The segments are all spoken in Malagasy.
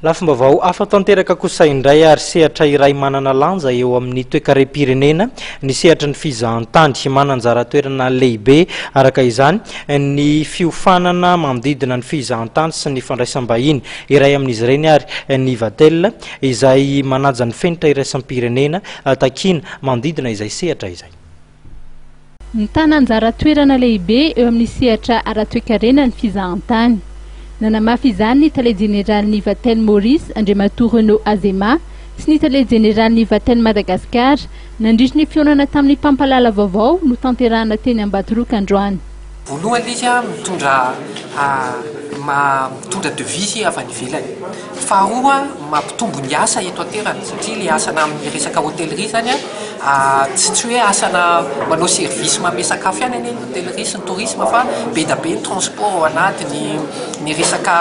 Lafim-baovao hafa tanteraka kosa indray ary sehatra iray manana lanja eo amin'ny toekarem-pirenena ny sehatry ny fizahantany. Manana anjara toerana lehibe araka izany ny fiofanana manodidina ny fizahantany sy ny fandraisam-bahiny. Iray amin'izy ireny ary ny Vatel izay manaja ny fenitra iraisam-pirenena takiana manodidina izay sehatra izay. Mitana anjara toerana lehibe eo amin'ny sehatra ara-toekarena ny fizahantany. Nanamafy izany ny tale jeneralin'ny Vatel Maurice, Andriamatoa Renaud Azema, sy ny tale jeneralin'ny Vatel Madagascar, nandritry ny fihaonana tamin'ny mpampahalala vaovao notanterahana teny Ambatoroka androany. Voalohany ilay izy mitondra mitondra devise avy any ivelany. Faharoa mampitombo ny asa eto an-toerana satria ilay asana amin'ny resaka hôtellerie izany tsy tsy hoe asana manao service manome sakafo ihany anie ny hôtellerie sy ny tourisme fa be dia be ny transport ao anatiny, ny resaka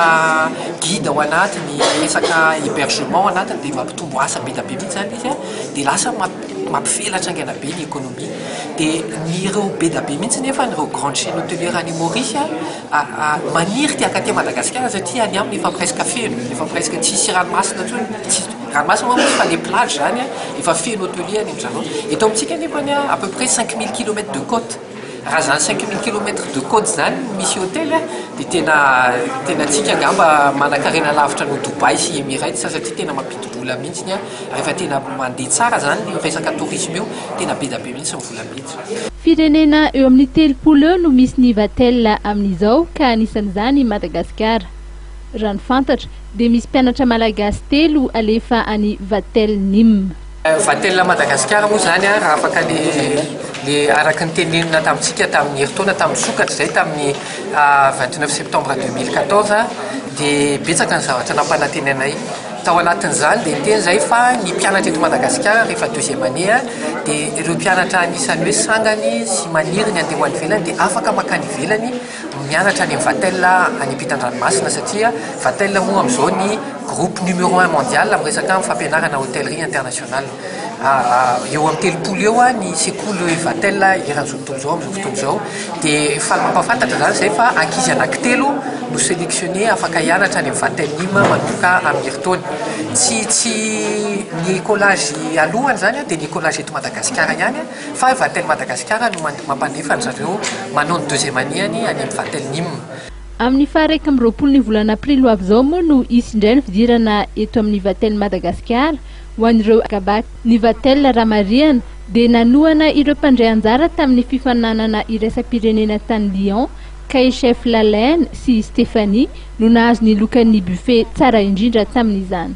guide ao anatiny, ny resaka hébergement ao anatiny dia mampitombo asa be dia be mihitsy izany ilay izy dia lasa mampivelatra haingana be ny économie. Dia ny ireo be dia be mihitsy nefa ireo grandes chaînes hôtelières any Maurice maniry te hankaty Madagasikara satria any aminy efa presque feno, efa presque tsisy ranomasina intsony, tsisy ranomasina moa misy fa le plage zany efa feno hôtelier any amin-dry zareo. Eto amintsika nefany à peu près 5000 kilomètres de côte, raha zany 5000 kilomètres de côte zany no misy hôtel dia tena tena antsika angamba manankarena lavitra noho Dubaï sy Emirates satria tena mampidi-bola mihitsy rehefa tena mandeha tsara zany io resaka tourisme io, tena be dia be mihitsy ny vola miditra. Firenena eo amin'ny 30 eo no misy ny Vatel amin'izao ka anisan'izany i Madagasikara. Raha ny fantatra dia misy mpianatra malagasy telo alefa any Vatel Nîmes. Vatel Madagasikara moa izany raha afaka le le araka ny tenenina tamintsika tamin'ny herintaona tamin'ny sokatra izay tamin'ny 29 septembre 2014 dia betsaka ny zavatra nampanantenainay. Tao anatin'izany dia niteny izahay fa ny mpianatra eto Madagasikara rehefa deuxième année dia ireo mpianatra anisan'ny hoe sangany sy maniry ny handeha ho any ivelany dia afaka mankany ivelany mianatra any amin'ny Vatel any ampitan-dranomasina satria Vatel moa amin'izao ny groupe numéro un mondial amin'ny resaka fampianarana hôtellerie internationale. Eo amin'ny 30 eo ny sekoly Vatel eran'izao tontolo izao amin'izao fotoana izao. Dia faly mampahafantatra izany izay fa ankizy anankitelo no sélectionné afaka hianatra any amin'ny Vatel Nîmes manomboka amin'ny herintaona. Tsy tsy ny écolage alohany izany dia ny écolage eto Madagasikara ihany fa Vatel Madagasikara no mampandefa an-dry zareo manao ny deuxième année-ny any amin'ny Vatel Nîmes. Amin'ny faha 21 ny volana aprily ho avy izao moa no hisy indray ny fidirana eto amin'ny Vatel Madagasikara ho an'ireo Bac. Ny Vatel Ramarihana dia nanohana ireo mpandray anjara tamin'ny fifaninanana iraisam-pirenena tany Lyon ka i Chef Lalaine sy i Stéphanie no nahazo ny lokan'ny buffet tsara indrindra tamin'izany.